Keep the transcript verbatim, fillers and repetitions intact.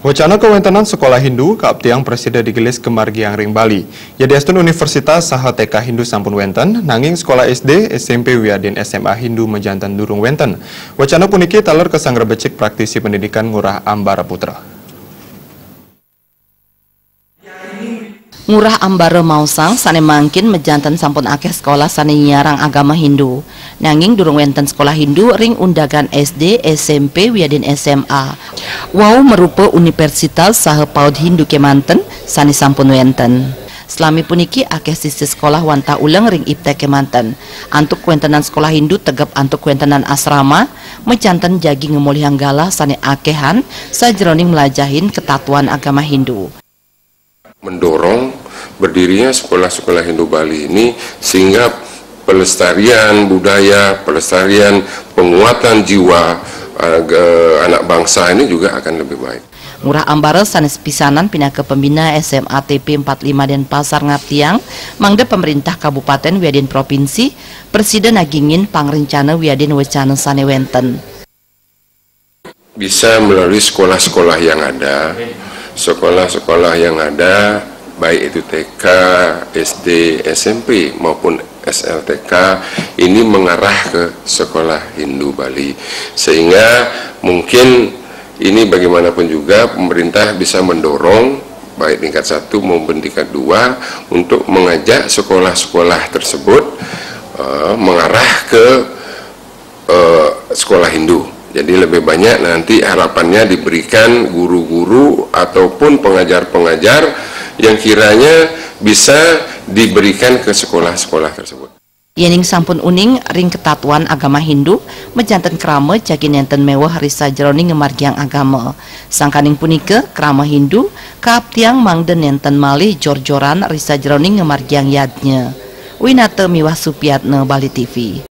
Wacana kawéntenan sekolah Hindu kaaptiang prasida digelis kamargiang ring Bali. Yadiastun universitas saha T K Hindu sampun wénten, nanging sekolah S D, S M P wiadin S M A Hindu majanten durung wénten. Wacana puniki taler kasangrebecik praktisi pendidikan Ngurah Ambara Putra. Ngurah Ambara maosang sané mangkin majanten sampun akéh sekolah sané nyiarang agama Hindu. Nanging durung wénten sekolah Hindu ring undagan S D, S M P wiadin S M A. Wau marupa universitas saha paud Hindu kémanten sané sampun wénten. Salami puniki akéh sisya sekolah wantah uleng ring I P T kémanten. Antuk kawéntenan sekolah Hindu tegep antuk kawéntenan asrama, majanten jagi ngamolihang galah sané akéhan sajeroning mlajahin katatuan agama Hindu. Mendorong berdirinya sekolah-sekolah Hindu Bali ini, sehingga pelestarian budaya, pelestarian, penguatan jiwa eh, anak bangsa ini juga akan lebih baik. Ngurah Ambara sanés pisanan pinaka pembina S M A T P empat lima Denpasar ngaptiang, mangda pemerintah kabupaten wiadin provinsi prasida nagingin pangrencana wiadin wacana sané wénten. Bisa melalui sekolah-sekolah yang ada, sekolah-sekolah yang ada, baik itu T K, S D, S M P maupun S L T K, ini mengarah ke sekolah Hindu Bali, sehingga mungkin ini bagaimanapun juga pemerintah bisa mendorong baik tingkat satu maupun tingkat dua untuk mengajak sekolah-sekolah tersebut eh, mengarah ke eh, sekolah Hindu. Jadi lebih banyak nanti harapannya diberikan guru-guru ataupun pengajar-pengajar yang kiranya bisa diberikan ke sekolah-sekolah tersebut. Yéning sampun uning ring katatuan agama Hindu, majanten krama jagi nénten méweh ri sajeroning ngamargiang agama. Sangkaning punika, krama Hindu kaaptiang mangda nénten malih jor-joran ri sajeroning ngamargiang yadnya. Winata miwah Supiatna, Bali T V.